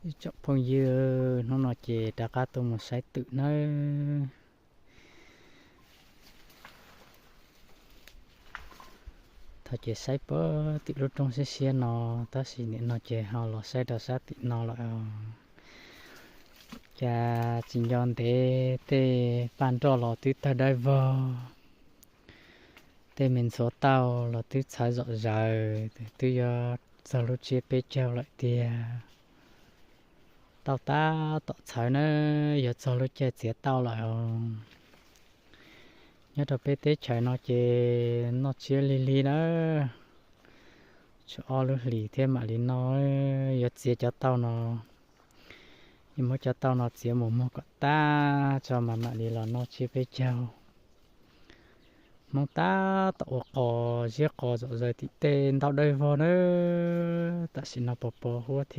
Ib tsoom phooj ywg, hnub no ces rov qab tuaj mus saib twm nawb. Thaum ces saib puag tim lub roob siab siab no, tab sis nim no ces ho los saib rau sab tim no lawm. Cas tsis nco ntev tej paj nroj los twb tawg dawb vog, tej me ntxhuav tauj los twb txhawv zom zaws, twb yuav txog lub tsiab peb caug lawm tiag. Tauj tab tom txhawv na, yuav txog lub caij txiav tauj lawm os. Nyob rau peb teb chaws no ces noj tsiab lig lig na, tshuav ob lub hlis thiab mam li noj. Yuav txiav cov tauj no, yuav muab cov tauj no txiav mus muag kom tag tso mas mam li los noj tsiab peb caug. Hmoob tab tom ua qos ziab qos zom zaws tim tej ntauj dawb vog na, tam sim no pos pos huab thiab.